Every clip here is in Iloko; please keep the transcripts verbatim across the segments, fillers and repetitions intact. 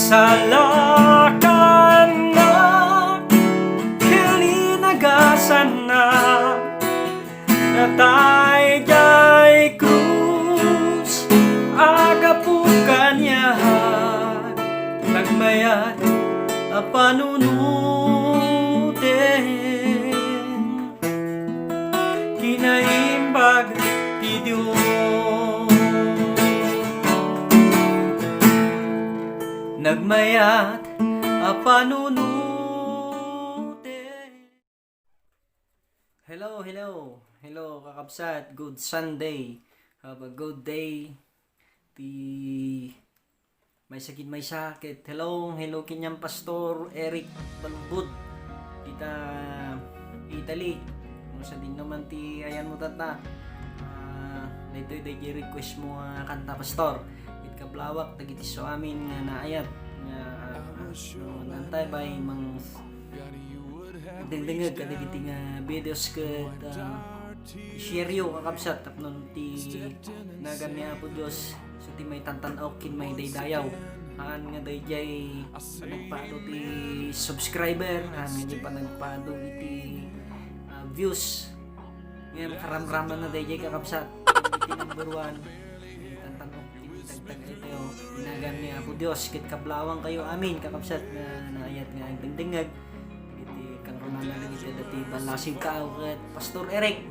Salakannak ken inagasannak, ta daydiay krus a gapu kaniak, nagmayat a panunoten. Kinaimbag ti Dios. Nagmayat a panunoten. Hello, hello. Hello, kakabsat. Good Sunday. Have a good day. Ti maysa ken maysa ket hello, hello kaniam Pastor Eric Balbud. Dita Italy. No sadino man ti ayanmo tatta. Ah, daytoy daydiay request mo a kanta, Pastor. Ket kablawak dagiti isuamin nga naayat nga, ah, no, antay bay mang dengdengeg kadagiti nga videos ket, ah, i-share yo, kakabsat, tapno ti nagan ni Apo Dios so ti maitantan-ok ken maidaydayaw. Haan nga daydiay panagpado ti subscriber, haan nga diay panagpado iti, ah, views. Ngem karamramanna daydiay, kakabsat. Iti number one, maitantan-ok iti tagtag-ay tayo. Ti nagan ni Apo Dios ket kablawang kayo amin, kakabsat, nga naayat nga agdengdengeg. Iti karamramanna dagiti adda ti ballasiw tao ket Pastor Eric.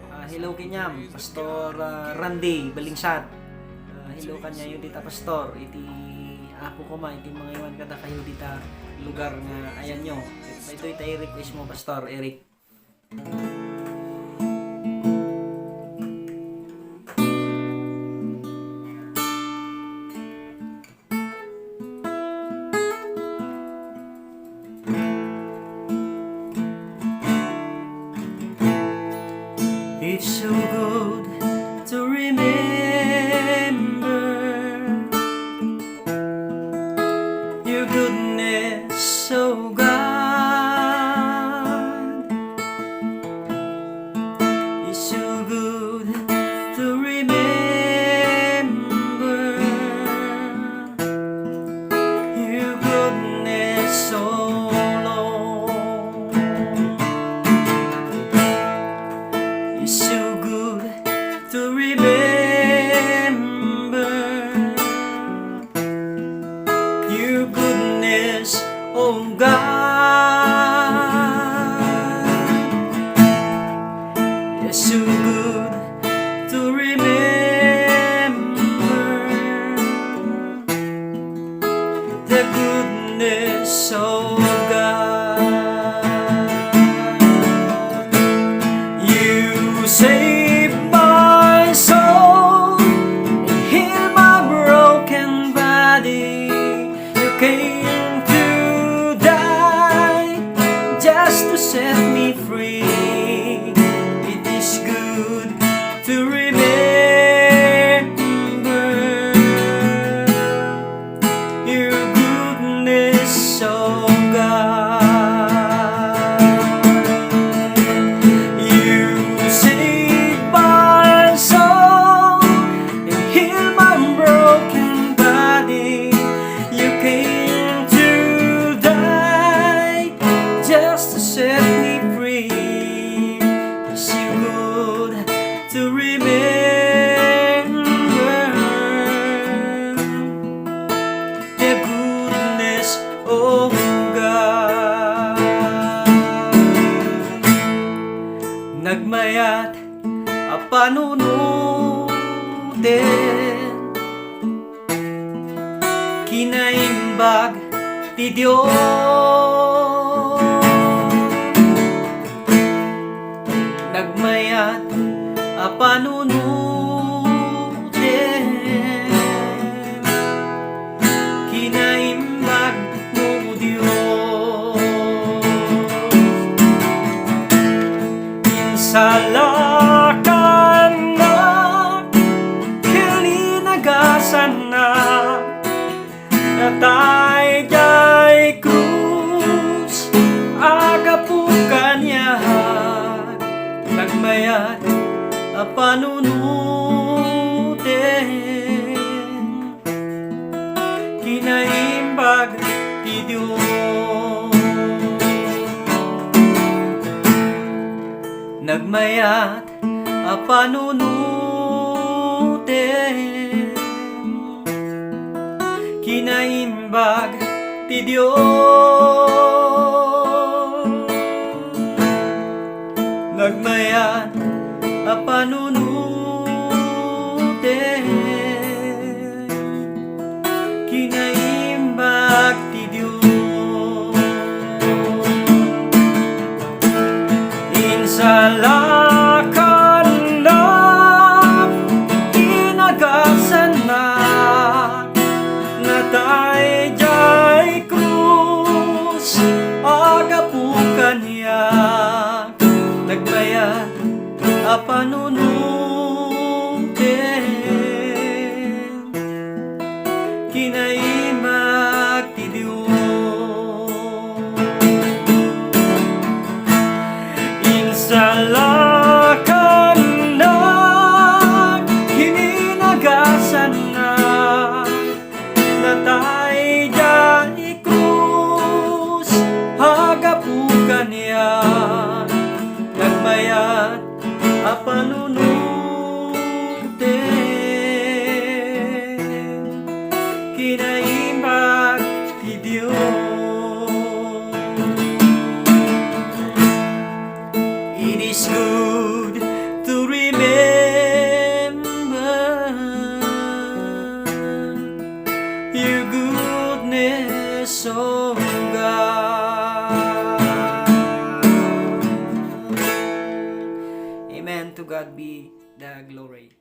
Ah, hello kaniam, Pastor, ah, Randy Balingsat. Ah, hello kaniayo dita, Pastor. Iti Apo koma, iti mangaywan kadakayo dita lugar nga ayanyo. Daytoy tay request mo, Pastor Eric. It's so good to remember your goodness, oh God. It's so good to remember your goodness, oh Lord. It's so good to remember your goodness, oh God. It's so good to remember the goodness of God. You saved my soul, healed my broken body. You came to die just to set me free. It is good to remember your goodness, oh God. You saved my soul and healed my broken body. You came to die just to set me free. It's so good to remember the goodness of God. Nagmayat a panunoten, kinaimbag ti Dios. Nagmayat a panunoten, kinaimbag mo, Dios. Insalakannak ken inagasannak, ta daydiay krus a gapu kaniak, nagmayat a panunoten. Kinaimbag ti Dios. Nagmayat a panunoten, kinaimbag ti Dios. Nagmayat a panunoten, kinaimbag ti Dios. Insalakannak, inagasannak, natay diay krus, agapu kaniak, nagmayat a panunoten, kinaimbag ti Dios. Insalakannak, inagasannak, natay diay krus, agapu kaniak, nagmayat a panunoten, kinaimbag ti Dios. It is good to remember your goodness, O God. Amen. To God be the glory.